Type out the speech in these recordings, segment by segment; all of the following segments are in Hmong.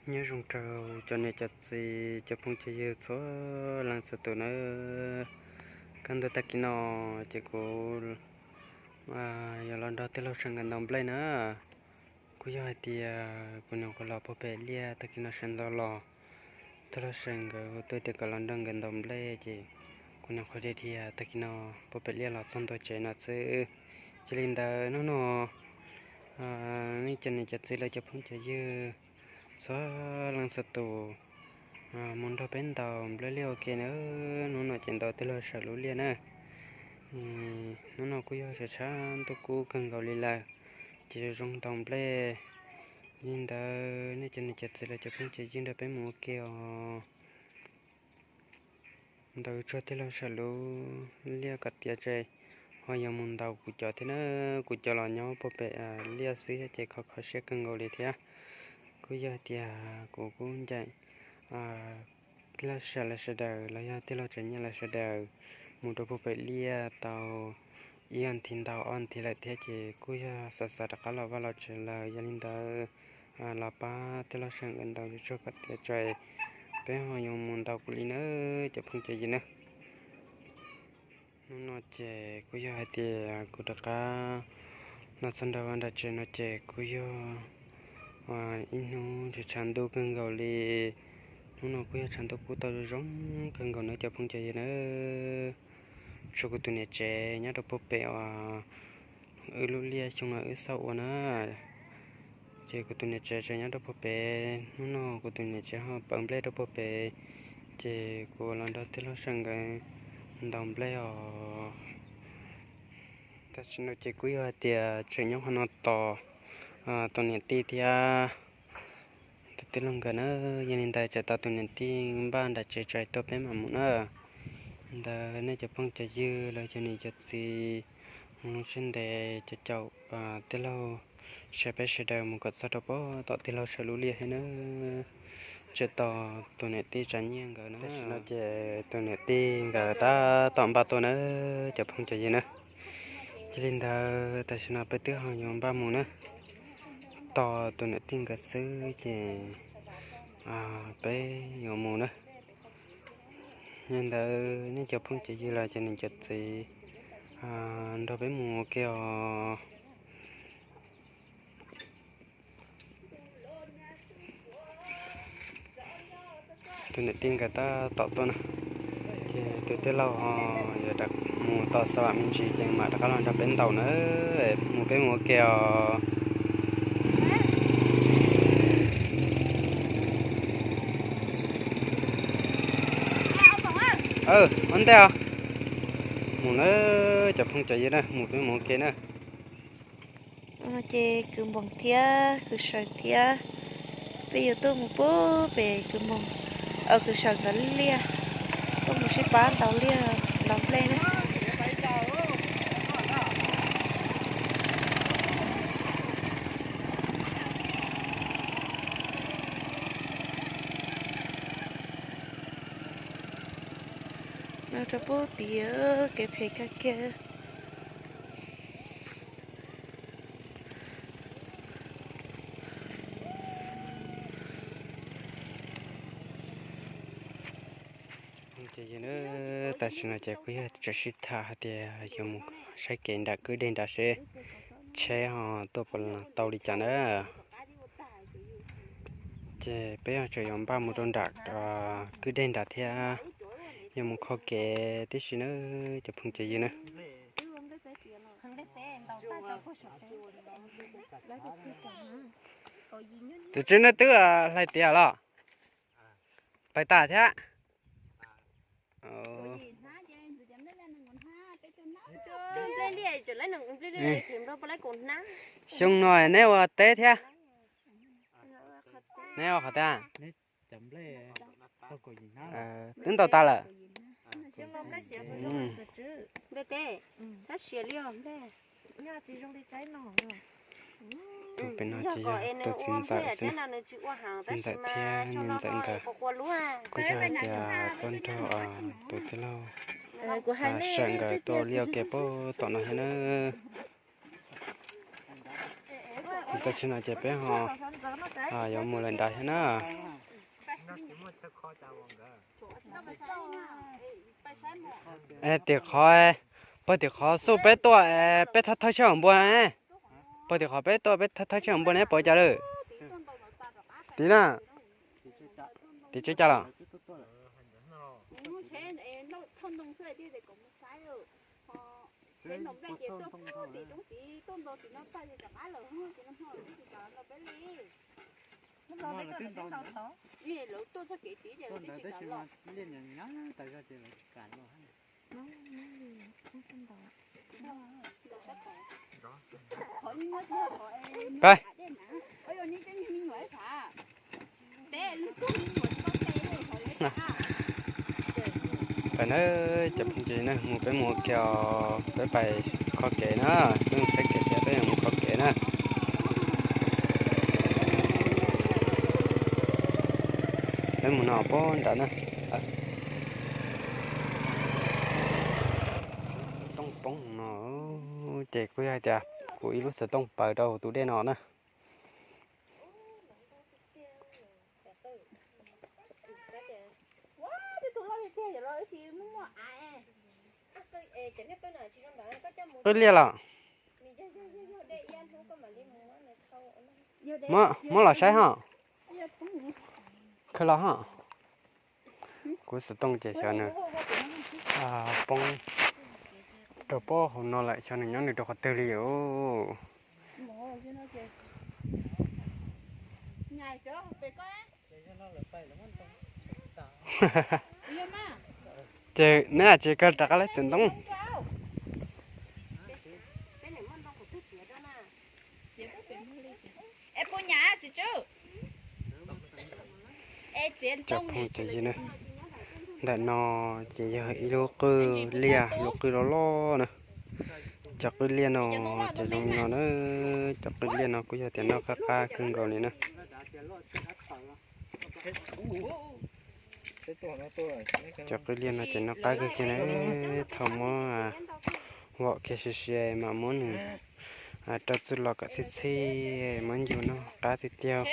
Nyob zoo rau cov niam cov txiv cov phooj cov ywg txhua leej txhua tus nawb. Kaj ntug tag kis no ces kuv yuav los nrog tij laug Sawm nkawd ntaus nplej na. Kuj yog hais tias kuv nyuam qhuav los puag pem liaj tag kis no sawv ntxov los, tij laug Sawm nkawd hu tuaj tias kom los nrog nkawd ntaus nplej ces kuv nyuam qhuav dhia dhia tag kis no puag pem liaj los txog ntua tsev no xwb. Cia li ntawd hnub no nej cov niam cov txiv los cov phooj cov ywg txhua leej txhua tus mus nrog peb ntaus nplej liaj ua ke na. Hnub no ces ntaus tij laug Sawm lub liaj na. Hnub no kuj yog tshav tshav ntuj kub kawg nkaus li lawm, ces zoo zoo ntaus nplej. Li ntawd nej cov niam cov txiv los cov phooj cov ywg nrog peb mus ua ke os. Ntaus tsuag tij laug Sawm lub liaj kom tiav tso, ho yuav mus ntaus kuv cov thiab na. Kuv cov los nyob puag pem liaj xwb ces kho kho siab kawg nkaus li thiab. Kuj yog tias kuv kuj ncaim tij laug Sawm lawv sawv daws los yog tij laug Tsav Nyiaj lawv sawv daws mus rau puag pem liaj tau ib as thiv ntau ob as thiv lawm thiab ces kuj yog xav xav rov qab los vaj los tsev lawm. Yog li ntawd los pab tij laug Sawm nkawd ntaus tsuag kom tiav tso, peb ho yuav mus ntaus kuv li na, cov phooj cov ywg na. Hnub no ces kuj yog hais tias kuv rov qab los txog nram vaj nram tsev no ces kuj yog ib hnub tshav tshav ntuj kawg nkaus li. Hnub no kuj yog tshav ntuj kub tau zoo zoo kawg nkaus nawb cov phooj cov ywg na. Tshuav kuv tus niam tsev nyob rau puag pem uas wb lub liaj xyoo no wb xauj ua na. Ces kuv tus niam tsev tseem nyob rau puag pem, hnub no kuv tus niam tsev ho pawv nplej rau puag pem, ces kuv los nrog tij laug Sawm nkawd ntaus nplej os. Tam sim no ces kuj yog hais tias tseem nyob qhov no tos tus niam tij thiab tus tij laug nkawd na. Yog li ntawd tseem tos tus niam tij npaj nram tsev tso tuaj peb mam mus na. Li ntawd nej cov phooj cov ywg los cov niam cov txiv, mus lub sij ntev cov caum tij laug Sawm peb sawv daws mus kom txog rau puag tom tij laug Sawm lub liaj thiab na. Tseem tos tus niam tij Tsav Nyiaj nkawd na. Tam sim no ces tus niam tij nkawd tab tom npaj tuaj na, cov phooj cov ywg na. Yog li ntawd tam sim no peb twb ho yuav npaj mus na, tos tus niam tij nkawd xwb ces peb yuav mus na. Yog li ntawd nej cov phooj cov ywg los cov niam cov txiv nrog peb mus ua ke os. Tus niam tij nkawd tab tom tuaj na, ces tus tij laug ho yuav mus tau xa vam me ntsis ces mam rov qab los nrog peb ntaus na, mus peb mus ua ke os. Ua ntej os, mus na, cov phooj cov ywg na, mus peb mus ua ke na. Ces kwv Npoos thiab kwv Sawm thiab peb yuav tuaj mus puag pem kwv Npoos, kwv Sawm nkawd liaj, tuaj mus sib pab ntaus liaj ntaus nplej na. No rau puag tid kev phem kawg kiag. Ces yog na, tam sim no ces kuj yog tseem sib tham hais tias yuav mus saib kev nram kwj deg nrad seb tsheb ho tuaj puas tau li cas na. Ces peb yog tseem yuav npaj mus rau nram kwj deg nrad thiab, yuav mus kho kev tib si na, cov phooj cov ywg na. Tus tsev neeg twb hlais tiav los? Pais tas thiab. Xyoo no neb ua teb thiab? Neb ua qhov twg? Twb ntaus tas lawm. Tus pem no ces yog tus txiv ntxawm xwb na, txiv ntxawm thiab niam ntxawm nkawd. Kuj yog hais tias tuaj nrog tus tij laug Sawm nkawd tuaj liaj ua ke puag tom no thiab na. Tam sim no ces peb ho Yuav mus lawm nrad thiab na. Tim qhov, pog tim qhov xub peb tuaj, peb thawb thawb tsheb hauv npua. Pog tim qhov peb tuaj peb thawb thawb tsheb hauv npua ne, pom cas lawm? Tim na, tim tsev cas los? Pais. Pais na, cov phooj ywg na, mus peb mus ua ke os, peb pais kho kev na, peb mus saib kev thiab peb mus kho kev na. Peb mus no pog nrad na. Tooj poob no, ces kuj yog hais tias kuv ib lub xov tooj paws rau tus dej no na. Qwj liaj los? Muab los saib ho. Khaws los ho. Kuv xov tooj ces xyov nws poob rau pob hauv no lawm, xyov nws nyob nws rau qhov twg li os. Ces neb tsis kawg rov qab lawv txiav ntoo. Cov phooj cov ywg na, ntawm no ces yog ib lub qwj liaj, lub qwj loj loj na. Cov qwj liaj no ces zoo li no na, cov qwj liaj no kuj yog tias noj qab qab kawg nkaus li na. Cov qwj liaj no ces noj qab kawg kiag na, thaum muab vom kiag siav siav mas muab nws rau txuj lom kom txhij txhij, muab ncu noj qab tiag tiag.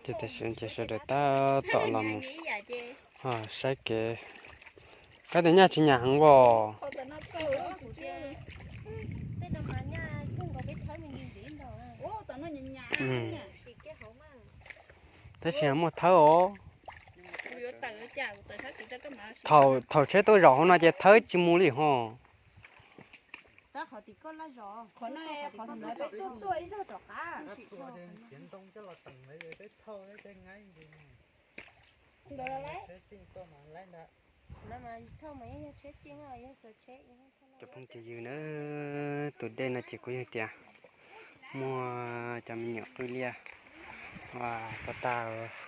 Ces tam sim no ces sawv daws tab tom los mus saib kev. Koj tias nyaj tsis nyam heev os. Tab sis muaj thawb os. Thaum tsheb tuaj zaum hauv no ces thawb tsis mus li ho. Cov phooj cov ywg na, tus dej no ces kuj yog tias muaj cov me nyuam qwj liaj tag tag,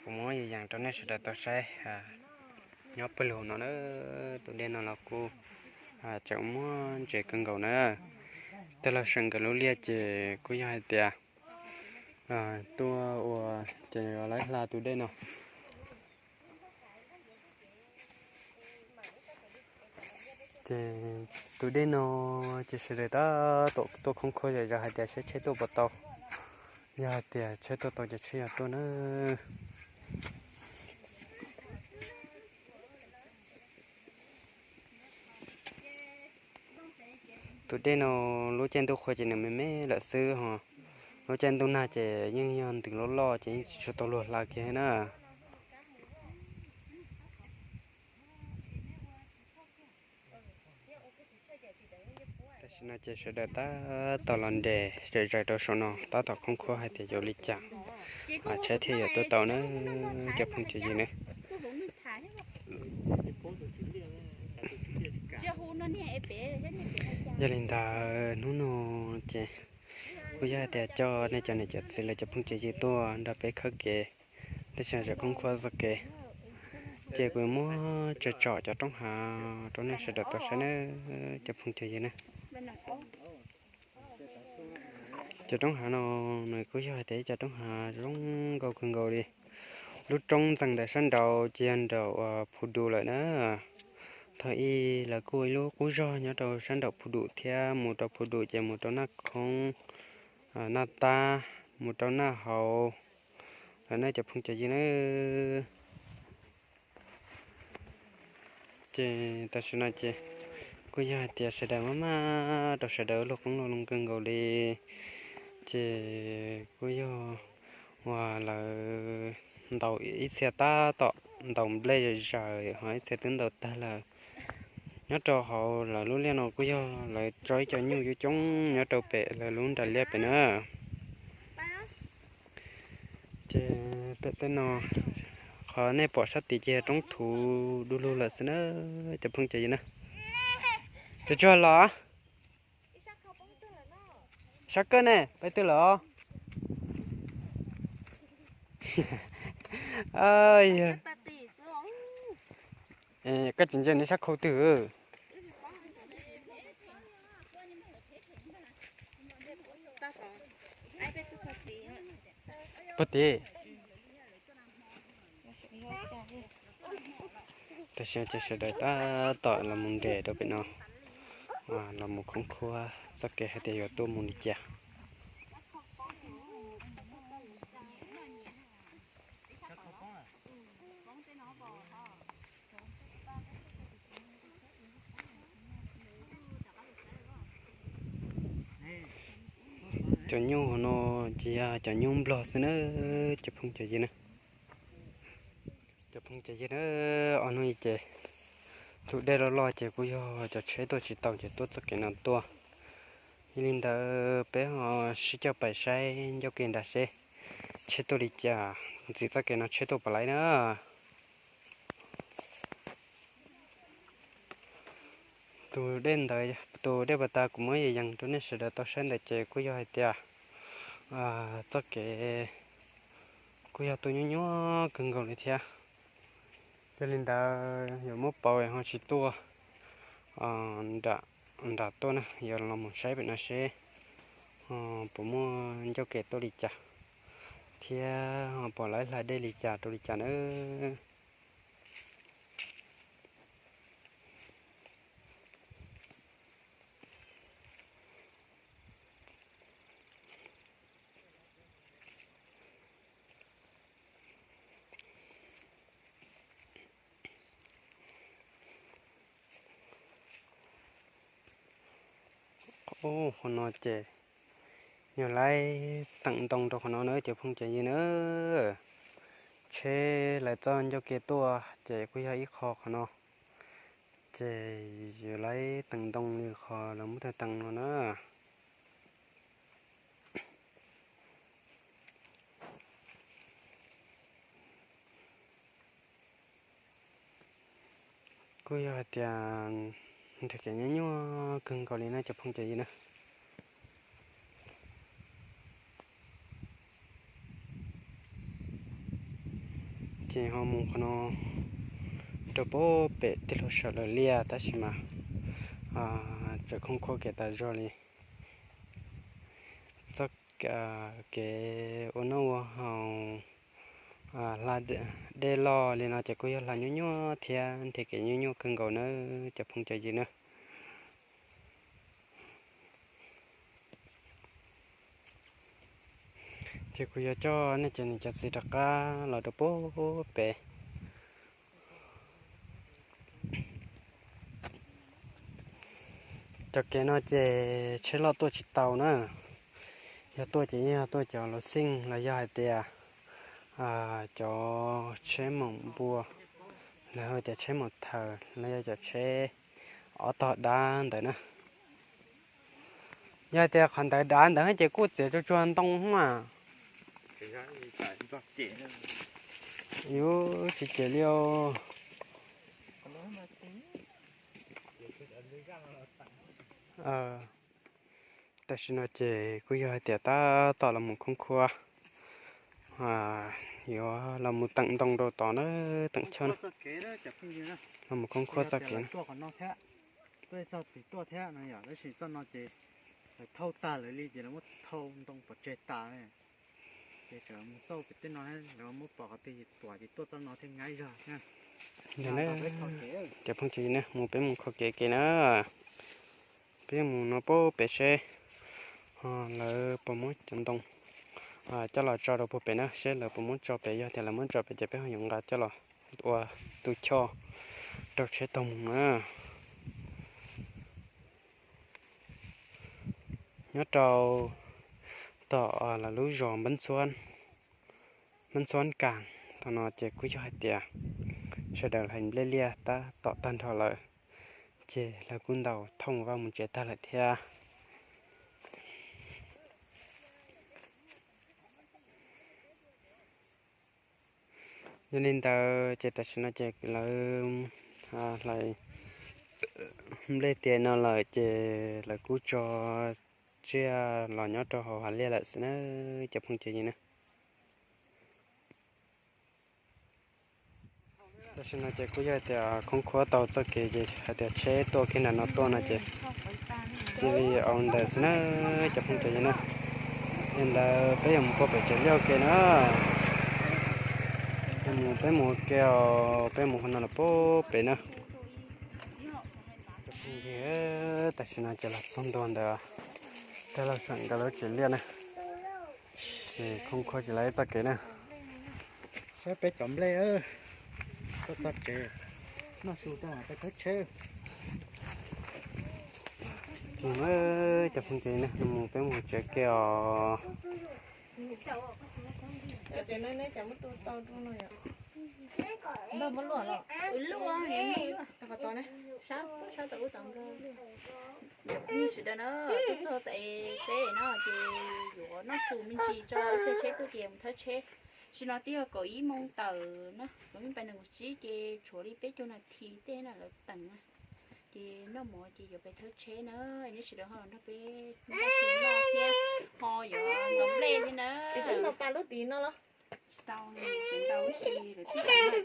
kuv muab yees yees rau nej sawv daws tau saib nyob pawg lug no na. Tus dej no los kuj tseem muaj ntses kawg nkaus na. Tej laug sawv nkawd lub liaj ces kuj yog hais tias tuaj ua ces lawv hla tus dej no. Ces tus dej no ces sawv daws tab tom tuaj khoob khuab zom zaws hais tias saib tsheb tuaj puas tau. Yog hais tias tsheb tuaj tau ces tsheb yog tuaj na. Tus dej no lub caij ntuj qhua ces nws me me lawm xwb ho, lub caij ntuj nag ces yeej yog ntws loj loj ces yeej tsis tshua tau luag hla kiag na. Tam sim no ces sawv daws tab tom los nres zom zaws rau saum no tab tom khoob khuab hais tias yuav li cas tsheb thiaj yuav tuaj tau na, cov phooj cov ywg ne. Yog li ntawd hnub no ces kuj yog hais tias coj nej cov niam cov txiv lawv cov phooj cov ywg tuaj nrog peb khawb kev, tab sis tseem khoob khuab txoj kev, ces kuv muab tsom tsom cov roob hav rau nej sawv daws tau saib na, cov phooj cov ywg na. Cov roob hav no nws kuj yog hais tias cov roob hav zoo nkauj kawg nkaus li. lub roob ntxees ntawm sab nraud ces yog nraum Phu Dum lawm na. Thaum ub lawv kuj ua ib lub qub zog nyob rau sab nraum Phu Dum thiab, mus rau Phu Dum ces mus rau Naj Khoob, Naj Tab, mus rau Naj Hauv lawm na cov phooj cov ywg na. Ces tam sim no ces kuj yog hais tias sawv daws maj maj rau sawv daws ua luag qoob ua loo kawg nkaus li. Ces kuj yog uas lawv ntaus ib txhia tab tom ntaus nplej zom zaws ho ib txhia twb ntaus tag lawm. Nyob rau hauv lawv lub liaj no kuj yog lawv tso ib co nyuj coob coob nyob rau pem lawv lub nram liaj pem na. Ces pem tej no, qhov nej pom sab tid ces yog roob thuv du lug lawm xwb na cov phooj cov ywg na. Tsuag tsuag los, sab kawg ne, peb twg los? Koj tsis ntsia nws sab khau twg? Puag tid. Tam sim no ces sawv daws tab tom los mus nres rau pem no, los mus khoob khuab txoj kev hais tias yuav tuaj mus li cas. Cov nyuj no ces yog cov nyuj nplog xwb na, cov phooj cov ywg na. Cov phooj cov ywg na, ob hnub no ces tus dej loj loj ces kuj yog cov tsheb tuaj tsis tau ces tuaj txoj kev no tuaj. Yog li ntawd peb ho sib coj pais saib ncauj ke nram seb tsheb tuaj li cas, ntxiv txoj kev no tsheb tuaj puas laib na. Tus dej ntawd, tus dej puag ta kuv muab yees yees rau nej sawv daws tau saib ntawd ces kuj yog hais tias txoj kev kuj yog tuaj nyuaj nyuaj kawg nkaus li thiab. Yog li ntawd yuav muab pauv ho tsis tuaj nram tuaj na, yuav los mus saib pem no seb puas muaj ncauj ke tuaj li cas thiab puas laib hla dej li cas rau li cas na. Qhov no ces yog laib teem ntoo rau qhov no na cov phooj cov ywg na. Tsheb lawv txoj ncauj ke tuaj ces kuj yog ib qho qhov no. Ces yog laib teem ntoo li qhov lawv muab teem no na. Kuj yog hais tias nrhiav kev nyuaj nyuaj kawg nkaus li na cov phooj cov ywg na. Ces ho mus qhov no rau pem tij laug sawm lawv liaj tab sis mas tseem khoob khuab kev tas zog li. Txoj kev ua noj ua haus hla dej loj li no ces kuj yog hla nyuaj nyuaj thiab nrhiav kev nyuaj nyuaj kawg nkaus nawb cov phooj cov ywg nawb. Ces kuv yuav coj nej cov niam cov txiv rov qab los rau pem. Cov kev no ces tsheb loj tuaj tsis tau na. Yog tuaj ces yeej yog tuaj cov luv xeej los yog hais tias cov tsheb maum npua, los yog tias tsheb maum thaws los yog cov tsheb ob tog dab ntawd na. Yog hais tias qhov ntawd dav ntawd ces kuj txiav tsuag tsuag ntoo mas. Yuav tsis ces li os. Tam sim no ces kuj yog hais tias tab tom los mus khoob khuab, yuav los mus teem ntoo rau tod na, teem choj, los mus khoob khuab txoj kev. Tuaj txog tim tuaj thiab no yom, tab sis txoj no ces lawv thauj tag lawm li ces lawv muab thau ntoo pov tseg tas. Ces mus xauj pem tej no, lawv muab pom qhov twg tuam ces tuaj txoj no thiaj nyob zog na. Cov phooj ywg na, mus peb mus kho kev ke na. Peb mus no pem seb lawv puas muab cov ntoo coj los tso rau puag pem na, seb lawv puas muab tso pem, yog tias lawv muab tso pem ces peb ho yuav nqa coj los ua tu choj rau tsheb taug mus na. Nyob rau tom lawv lub zos Npab Ntxhuab Kas, thaum no ces kuj yog hais tias sawv daws hlais nplej liaj tab tom tag nrho lawm, ces lawv kuj ntaus thooj vaj mus tsev tag lawm thiab. Yog li ntawd ces tam sim no ces lawv hlais nplej tiav no lawm ces lawv kuj tso tsiaj los nyob rau hauv hav liaj lawm xwb na, cov phooj cov ywg na. Tam sim no ces kuj yog tias khoob khuab tau txoj kev ces hais tias tsheb tuaj kiag nram no tuaj no ces cia li au ntawd xwb na, cov phooj cov ywg na. Yog ntawd peb yuav mus puag pem tsev liaj ke na. Mus peb mus ua ke os, peb mus qhov no los puag pem na. Tam sim no ces los txog ntua ntawd, tag los saum nkawd lub tsev liaj na. Ces khoob khuab tsis laib txoj kev na. Saib peb cov nplej, txoj txoj tsev, noj su rau peb thawb tsheb. Cov phooj cov ywg na, mus peb mus tsev ke os. Sawv daws na, tuaj txog peb no ces yuav noj su me ntsis tso, ib pliag tsheb tuaj ces mus thawb tsheb. Tam sim no twb yog kaum ib moos tawm na, kaum ib moos pais nees nkaum tsib ces tshuav li peb caug nas this tej na lawv teem na. Ces noj mov ces yuav pais thawb tsheb na, neb sawv daws ho los nrog peb noj su noj thiab, ho yuav ntaus nplej thiab na. Tsis tau, tsis tau ib si lawm,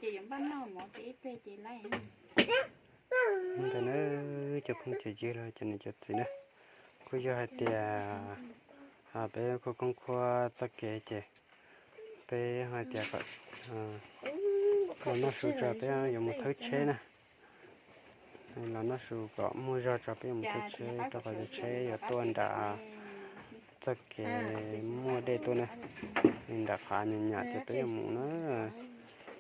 ces yuav npaj noj mov ces ib pliag ces laib. Ntawd na, cov phooj cov ywg los cov niam cov txiv na, kuj yog hais tias peb khoob khuab txoj kev ces peb hais tias kom los noj su tso peb yuav mus thawb tsheb na. Los noj su kom muaj zog tso peb yuav mus thawb tsheb rau qhov tias tsheb yuav tuaj nram txoj kev muaj dej tuaj na. Nram qhov nyam nyam ces peb yuav mus na.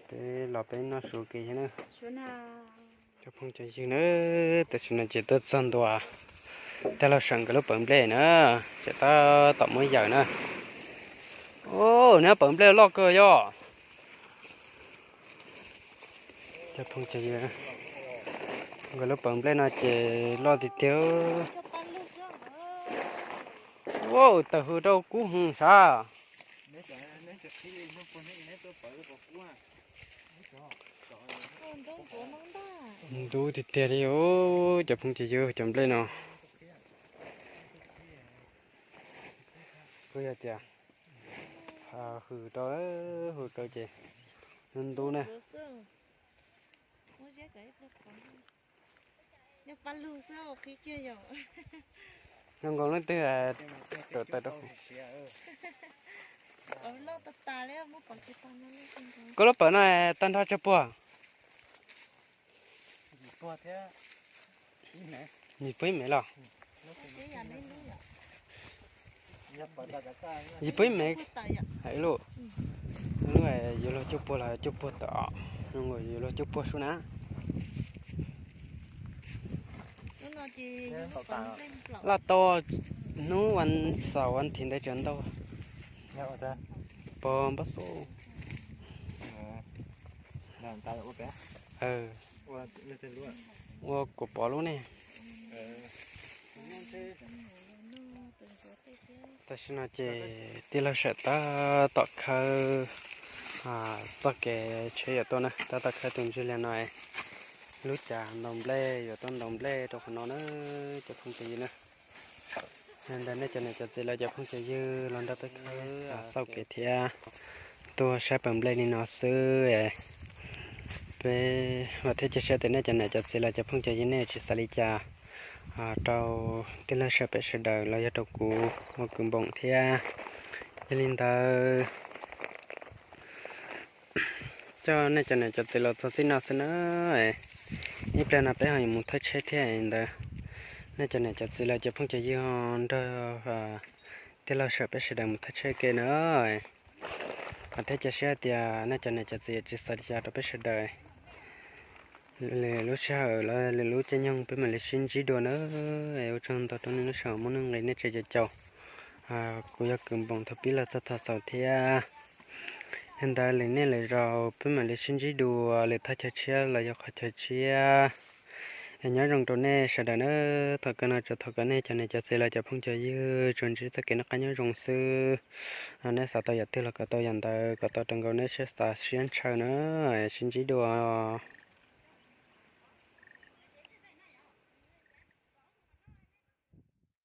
Peb los peb noj su ke thiab na. Cov phooj cov ywg na, tam sim no ces tuaj txog ntua tag los saum nkawd lub pawg nplej na, tseem tab tom muab yawm na. Neb pawg nplej loj kawg yog. Cov phooj cov ywg, nkawd lub pawg nplej no ces loj tiag tiag. Tawm hws rau kub hwv sav. Ntub tiag tiag li os, cov phooj cov ywg, cov nplej no. Kuj yog tias hws rau, hws rau ces ntub na. Zoo nkaus leej twg rau taw rau. Koj lub pawg no tag nrho tsawg puag? Yim puag ib mev los? Yim puag ib mev. Ib lub, ib lub yuav luag cuaj puag los cuaj puag tawm os, zoo nkaus yuav luag cuaj puag sub na. Loj tau, hnub vas xaum vas thiv ntawd tseem ntau. Pog npab xub. Ua kuv pov lub ne. Tam sim no ces tij laug Sawm tab tom khawb txoj kev tsheb yuav tuaj na, tab tom khawb tus ntsig liag no, lub cav ntaus nplej, yuav tuaj ntaus nplej rau qhov no na, cov phooj cov ywg na. Yog ntawd nej cov niam cov txiv los cov phooj cov ywg los nrog peb khawb xauj kev thiab tuaj saib pawg nplej li no xwb. Peb vam thiab cia siab tias nej cov niam cov txiv los cov phooj cov ywg nej tsis xav li cas rau tij laug Sawm pem sawv daws los yog rau kuv ua kwv npoom thiab. Yog li ntawd Coj nej cov niam cov txiv los txog txij no xwb na. Ib pliag no peb ho yuav mus thawj tsheb thiab ntawd. Nej cov niam cov txiv los cov phooj cov ywg nrog tij laug Sawm peb sawv daws mus thawj tsheb ke na. Qhov thiab cia siab tias nej cov niam cov txiv yuav tsis xav li cas rau peb sawv daws. Lwm lub sij hawm los lwm lub caij nyoog peb mam li sib ntsib dua na. Ua tsaug ntau rau nej lub sij hawm muaj nuj nqis nej tseem caum caum kuv yog Kwv Npoos thaum pib los txog thaum xaus thiab. Yog ntawd lwm niaj lwm zaus peb mam li sib ntsib dua lwm thaj chaw tshiab los yog qhov chaw tshiab. Es nyob zoo rau nej sawv daws na. Thaum kawg no tsuas thov kom nej cov niam cov txiv los cov phooj cov ywg tsuas ntsib txoj kev noj qab nyob zoo xwb. Nej xav tau yam twg los kom tau yam ntawd, kom tau raws nkaus nej siab xav siab ntshaw na. Sib ntsib dua.